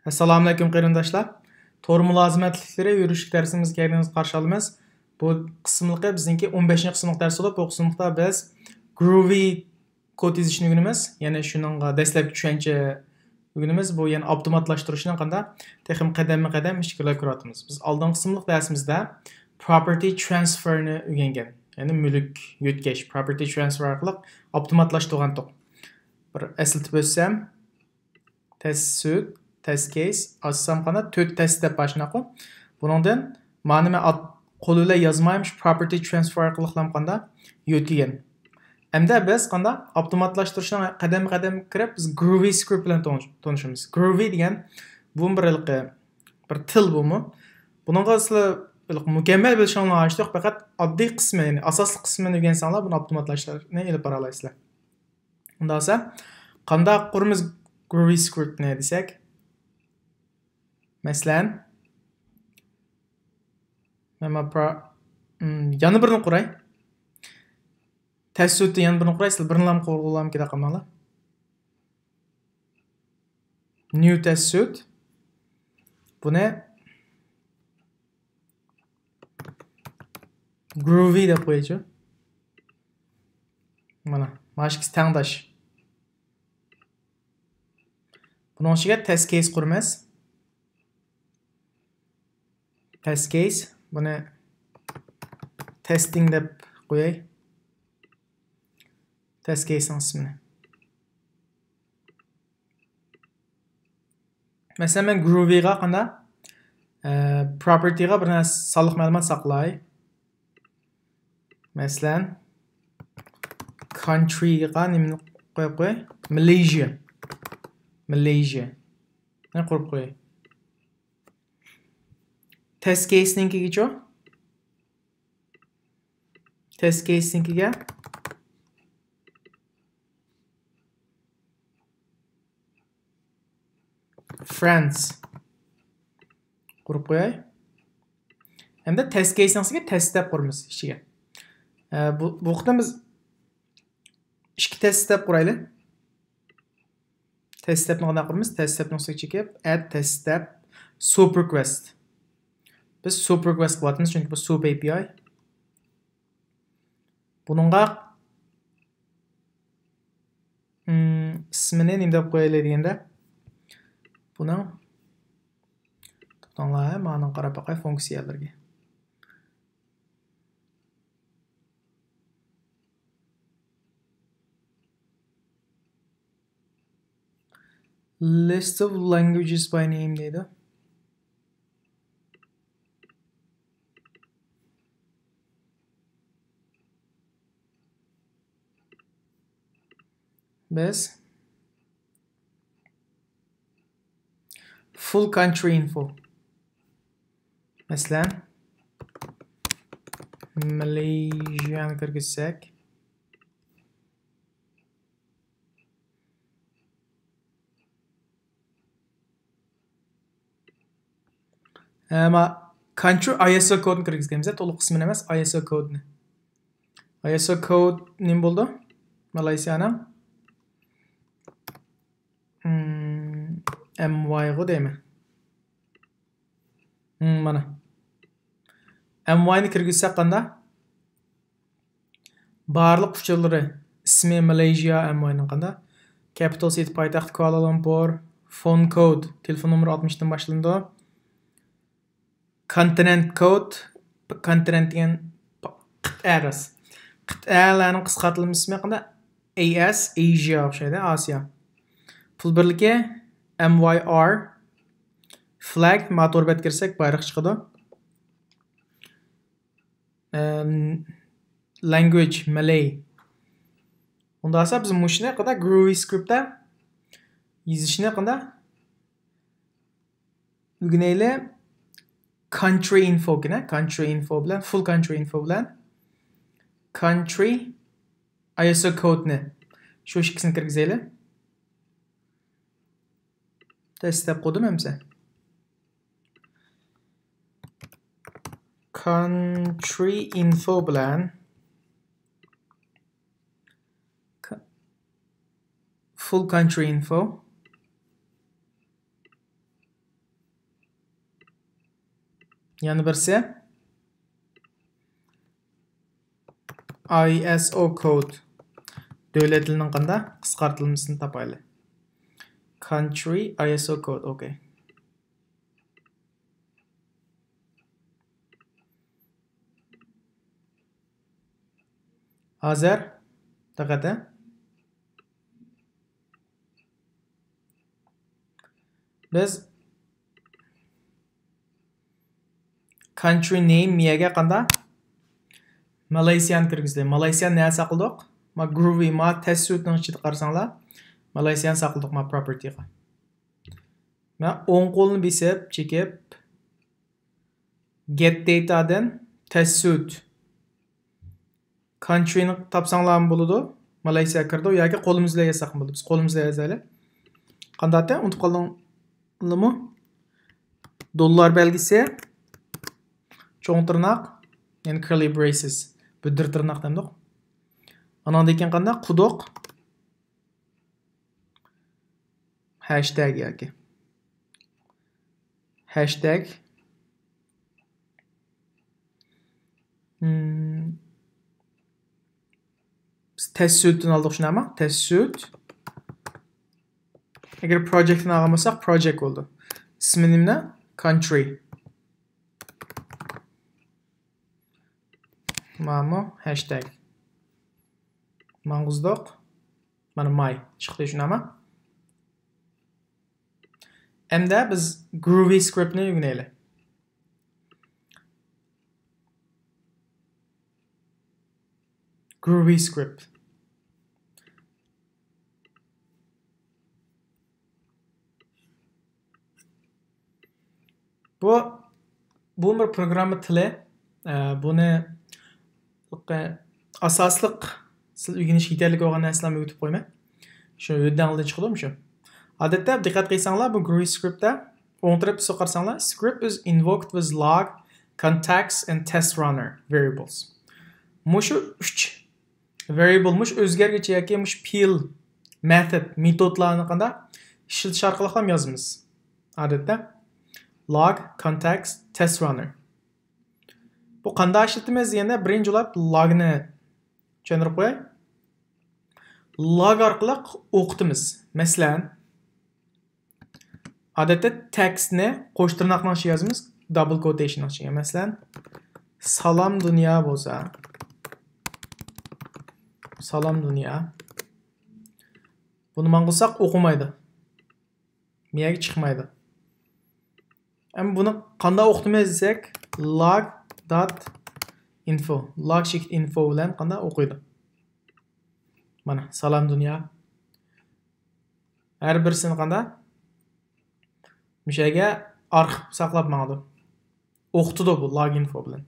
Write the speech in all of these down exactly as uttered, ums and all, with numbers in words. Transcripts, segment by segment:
ئەسسالامۇئەلەيكۇم قېرىنداشلار. تور مۇلازىمەتلىكلىرى يۈرۈشلۈك دەرسىمىزگە كەلگىنىڭىزگە قارشى ئالىمىز. بۇ قىسىملىقى بىزنىڭكى ئون بەشىنچى قىسىملىق دەرس بولۇپ، بۇ قىسىملىقتا بىز Groovy كود يېزىشنى ئۆگىنىمىز. يەنى شۇنىڭغا دەسلەپكى چۈشەنچە ئۆگىنىمىز. بۇ يەنى ئاپتوماتلاشتۇرۇشنى قانداق تېخىمۇ قەدەممۇ قەدەم ئىچكىرىلەپ كۆرۈۋاتىمىز. بىز ئالدىنقى قىسىملىق دەرسىمىزدە property transfer نى ئۆگەنگەن. يەنى مۈلۈك يۆتكەش، property transfer ئارقىلىق ئاپتوماتلاشتۇرغانتۇق. بىر ئەسلىتىپ ئۆتسەم، تەس سۈت، تەس كېيس، ئاچسام قانداق تۆت تەس دەپ باشلايدۇ. بۇنىڭدىن مانا مەن ئات-، قول بىلەن يازمايمىز، property transfer ئارقىلىقلا قانداق يۆتكىگەن. ئەمدى بىز قانداق ئاپتوماتلاشتۇرۇشنىڭ قەدەممۇ قەدەم كىرىپ، بىز Groovy script بىلەن تونۇش-، تونۇشىمىز. Groovy دېگەن بۇ بىر ھېلىقى بىر تىل بۇمۇ. بۇنىڭغا سىلەر ھېلىقى مۇكەممەل بىلىشىڭلار ھاجىتى يوق، پەقەت ئاددىي قىسمى، يەنى ئاساسلىق قىسمىنى ئۆگەنسەڭلار، بۇنى ئاپتوماتلاشتۇرۇشنى ئېلىپ بارالايسىلەر. ئۇنداق بولسا، قانداق قۇرىمىز Groovy script نى دېسەك، مەسىلەن، مەن ما-، pra-، م، يەنە بىرنى قۇراي. تەس سۈتتىن يەنە بىرنى قۇراي، سىلەر بىرنىلا قۇرغۇلام كېتە قالماڭلار. New تەس سۈت. بۇنى Groovy دەپ قويايچۇ. مانا، مانا شۇ ئىككىسى تەڭداش. بۇنىڭ ئىچىگە تەس كېيس قۇرىمىز. تەس كېيس، بۇنى testing دەپ قوياي. تەس كېيسنىڭ ئىسمىنى. مەسىلەن، مەن Groovy غا قانداق، ئە، property غا بىر نەرسە سانلىق مەلۇمات ساقلاي. مەسىلەن، country غا نېمىنى قويۇپ قوياي؟ Malaysia. Malaysia نى قۇرۇپ قوياي. تەس كېيسنىڭكىگىچۇ؟ تەس كېيسنىڭكىگە France قۇرۇپ قوياي. ھەمدە تەس كېيسنىڭكىگە تەس دەپ قۇرىمىز ئىچىگە. ئە، بۇ، بۇ قېتىم بىز ئىككى تەس دەپ قۇرايلى. تەس دەپنى قانداق قۇرىمىز؟ تەس دەپنىڭ ئۈستىگە چېكىپ، add تەس دەپ، SOAP request. بىز SOAP request قىلىۋاتىمىز، چۈنكى بۇ SOAP A P I. بۇنىڭغا، ئىم، ئىسمىنى نېمە دەپ قويايلى دېگەندە، بۇنىڭ، توختاڭلار، مانا قاراپ باقاي فۇنكسىيەلىرىگە. List of languages by name دەيدۇ. بىز full country info. مەسىلەن، مالايزىيانى كىرگۈزسەك. ئەمما country I S O code نى كىرگۈزگەنمىز، تولۇق ئىسمىنى ئەمەس، I S O code نى. I S O code نېمە بولىدۇ؟ مالايسىيانىڭ، م، M Y غۇ دەيمەن. م، مانا. M Y نى كىرگۈزسەك قانداق؟ بارلىق ئۇچۇرلىرى، ئىسمى مالايزىيا، M Y نىڭ قانداق؟ Capital city، پايتەخت كۇئالالامپۇر، phone code، تېلېفون نومۇرى ئاتمىشتىن باشلىنىدۇ. Continent code، continent دېگەن قىتئە راست. قىتئەلەرنىڭ قىسقارتىلما ئىسمى قانداق؟ A S، Asia ئوخشايدۇ، ئاسىيا. پۇل بىرلىكى، M Y R، flag، ما تور بەتكە كىرسەك بايراق چىقىدۇ. ئەم، language، مالاي. ئۇنداق بولسا بىز مۇشۇنى قانداق Groovy script تا يېزىشنى قانداق ئۆگىنەيلى. Country info كىنە، country info بىلەن، full country info بىلەن country I S O code نى شۇ ئىككىسىنى كىرگۈزەيلى. تەس دەپ قويدۇم ئەمسە. Country info بىلەن ك-، full country info. يەنە بىرسى، I S O code. دۆلەت تىلىنىڭ قانداق قىسقارتىلمىسىنى تاپايلى. Country I S O code. OK. ھازىر دىققەت. بىز country name يەرگە قانداق؟ مالايسىيانى كىرگۈزدى. مالايسىيانى نەگە ساقلىدۇق؟ ما Groovy، ما تەسسۇتنىڭ ئىچىدە قارىساڭلار، مالايسىيانى ساقلىدۇق ما property غا. مەن ئوڭ قولنى بېسىپ، چېكىپ، get data دىن تەسسۇت country نى تاپساڭلارمۇ بولىدۇ. مالايسىيا كىرىدۇ ياكى قولىمىز بىلەن يازساقمۇ بولىدۇ. بىز قولىمىز بىلەن يازايلى. قانداقتى؟ ئۇنتۇپ قالدىڭلىمۇ؟ دوللار بەلگىسى، چوڭ تىرناق، يەنى curly braces، بۈددۈر تىرناق دەمدۇق. ئاناندىن كېيىن قانداق؟ قۇدۇق. ھەشتەگ ياكى. ھەشتەگ. مم. بىز تەسسۇتتىن ئالدۇق، شۇنداقمۇ؟ تەسسۇت. ئەگەر project نى ئالغان بولساق، project بولىدۇ. ئىسمى نېمە؟ Country. مانا ھەشتەگ. ماڭغۇزدۇق. مانا my چىقتى، شۇنداقمۇ؟ ئەمدى بىز Groovy script نى ئۆگىنەيلى. Groovy script. بۇ، بۇ بىر پروگرامما تىلى. ئە، بۇنى ئاساسلىق سىز ئۆگىنىشكە يېتەرلىك بولغان نەرسىلەرنى ئۆگىتىپ قويىمەن. شۇ ھۆددەڭلىدىن چىقىدۇ شۇ. ئادەتتە دىققەت قىلساڭلار، بۇ Groovy script تە ئوڭ تەرەپكە قارىساڭلار، script is invoked with log, context and test runner variables. مۇشۇ ئۈچ variable، مۇشۇ ئۆزگەرگۈچى ياكى مۇشۇ پېئىل، method، مېتودلارنى قانداق ئىشلىتىش ئارقىلىق يازىمىز. ئادەتتە log، context، test runner. بۇ قانداق ئىشلىتىمىز دېگەندە، بىرىنچى بولۇپ log نى چۈشەندۈرۈپ قوياي. Log ئارقىلىق ئوقۇتىمىز. مەسىلەن، ئادەتتە text نى قوش تىرناقنىڭ ئىچىگە يازىمىز، double quotation نىڭ ئىچىگە. مەسىلەن، سالام دۇنيا بولسا، سالام دۇنيا. بۇنى ماڭغۇزساق ئوقۇمايدۇ. مىيەگە چىقمايدۇ. ئەمما بۇنى قانداق ئوقۇتىمىز دېسەك، log dot info، log چېكىت info بىلەن قانداق ئوقۇيدۇ. مانا، سالام دۇنيا. ھەر بىرسىنى قانداق؟ مۇشۇ يەرگە ئارخىپ ساقلاپ ماڭىدۇ. ئوقۇتىدۇ بۇ log info بىلەن.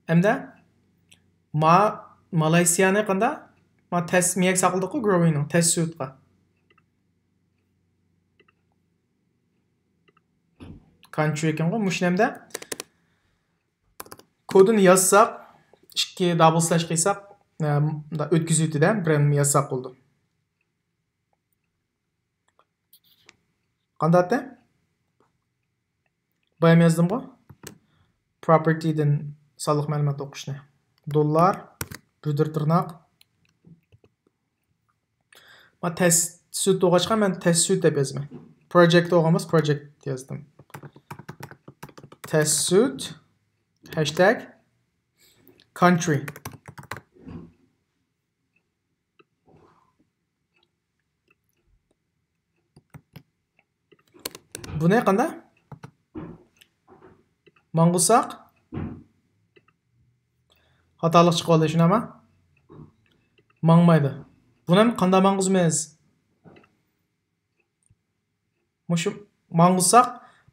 ئەمدى ما، مالايسىيانى قانداق؟ ما تەس-، مىيەگە ساقلىدۇققۇ Groovy نىڭ، تەسسۇتقا. Country ئىكەنغۇ، مۇشۇنى ئەمدى كودىنى يازساق، ئىككى double slash قىلساق، ئە، مۇنداق ئۆتكۈزۈۋېتىدۇ، بىرەرنى يازساق بولىدۇ. قانداق ئەتتى؟ بايام يازدىمغۇ؟ Property دىن سانلىق مەلۇمات ئوقۇشنى. دوللار، بۈددۈر تىرناق. ما تەسسۇت بولغاچقا مەن تەسسۇت دەپ يازىمەن. Project بولغان بولسا project يازدىم. تەسسۇت، ھەشتەگ، country. بۇنى قانداق؟ ماڭغۇزساق خاتالىق چىقىۋالدى، شۇنداقمۇ؟ ماڭمايدۇ. بۇنى قانداق ماڭغۇزىمىز؟ مۇشۇ ماڭغۇزساق،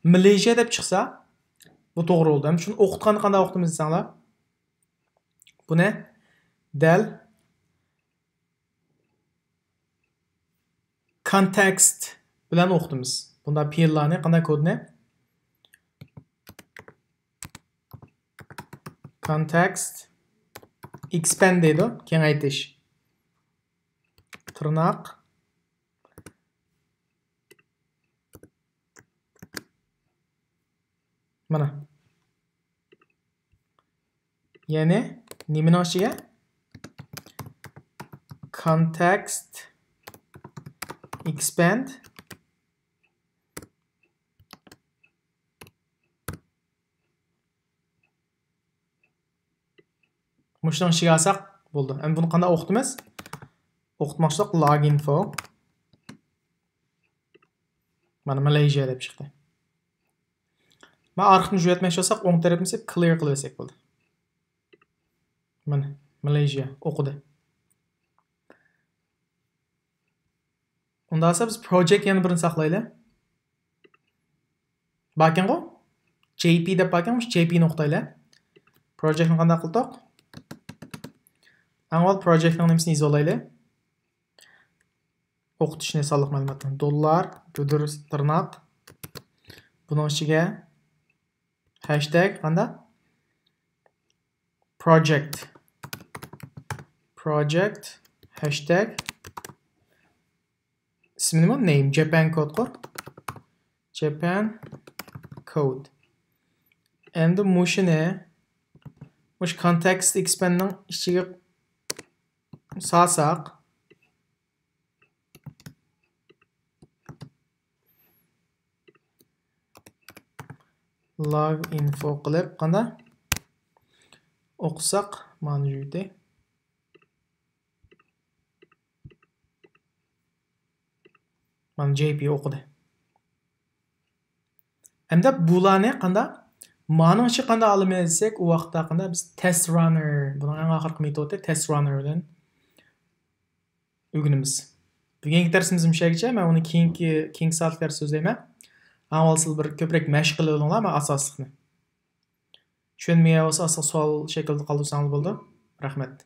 مالايسىيا دەپ چىقسا، بۇ توغرا بولدى. ئەمدى شۇنى ئوقۇتقاندا قانداق ئوقۇتىمىز دېسەڭلار؟ بۇنى دەل context بىلەن ئوقۇتىمىز. بۇنداق پېئىللارنى قانداق كودنى؟ Context expand دەيدۇ، كېڭەيتىش. تىرناق. مانا، يەنى نېمىنىڭ ئىچىگە؟ Context expand. مۇشۇنىڭ ئىچىگە ئالساق بولدى. ئەمدى بۇنى قانداق ئوقۇتىمىز؟ ئوقۇتماقچىلىق log info. مانا مالايزىيا دەپ چىقتى. مانا ئارقىدىن يۈرەتمەكچى بولساق ئوڭ تەرەپنى سەل clear قىلىۋەتسەك بولدى. مانا مالايزىيا ئوقۇدى. ئۇنداق بولسا بىز project يەنە بىرنى ساقلايلى. باركەنغۇ؟ J P دەپ باركەن، مۇشۇ J P نى ئوقۇتايلى. Project نى قانداق قىلدۇق؟ ئەڭ ئاۋۋال project نىڭ نېمىسىنى يېزىۋالايلى. ئوقۇتۇشنى سانلىق مەلۇماتنى. دوللار، گۈدۈر، تىرناق. بۇنىڭ ئىچىگە hashtag قانداق؟ Project. Project hashtag. ئىسمى نېمە؟ Name. Japan code قۇر. Japan code. ئەمدى مۇشۇنى، مۇشۇ context expand نىڭ ئىچىگە سالساق. Log info قىلىپ، قانداق؟ ئوقۇساق، مانا جۈيتى. مانا J P ئوقۇدى. ئەمدى بۇلارنى قانداق؟ مانىڭ ئىچى قانداق ئالىمىز دېسەك، ئۇ ۋاقىتتا قانداق؟ بىز test runner، بۇنىڭ ئەڭ ئاخىرقى مېتودى test runner بىلەن ئۆگىنىمىز. بۈگۈنكى دەرسىمىز مۇشۇ يەرگىچە. مەن ئۇنى كېيىنكى، كېيىنكى سائەتلەردە سۆزلەيمەن. ئاڭلىۋالسىلا بىر كۆپرەك مەشىق قىلىۋېلىڭلار، مەن ئاساسلىقنى. چۈشەنمىگەن بولسا ئاستا سوئال شەكلىدە قالدۇرساڭلار بولىدۇ. رەھمەت.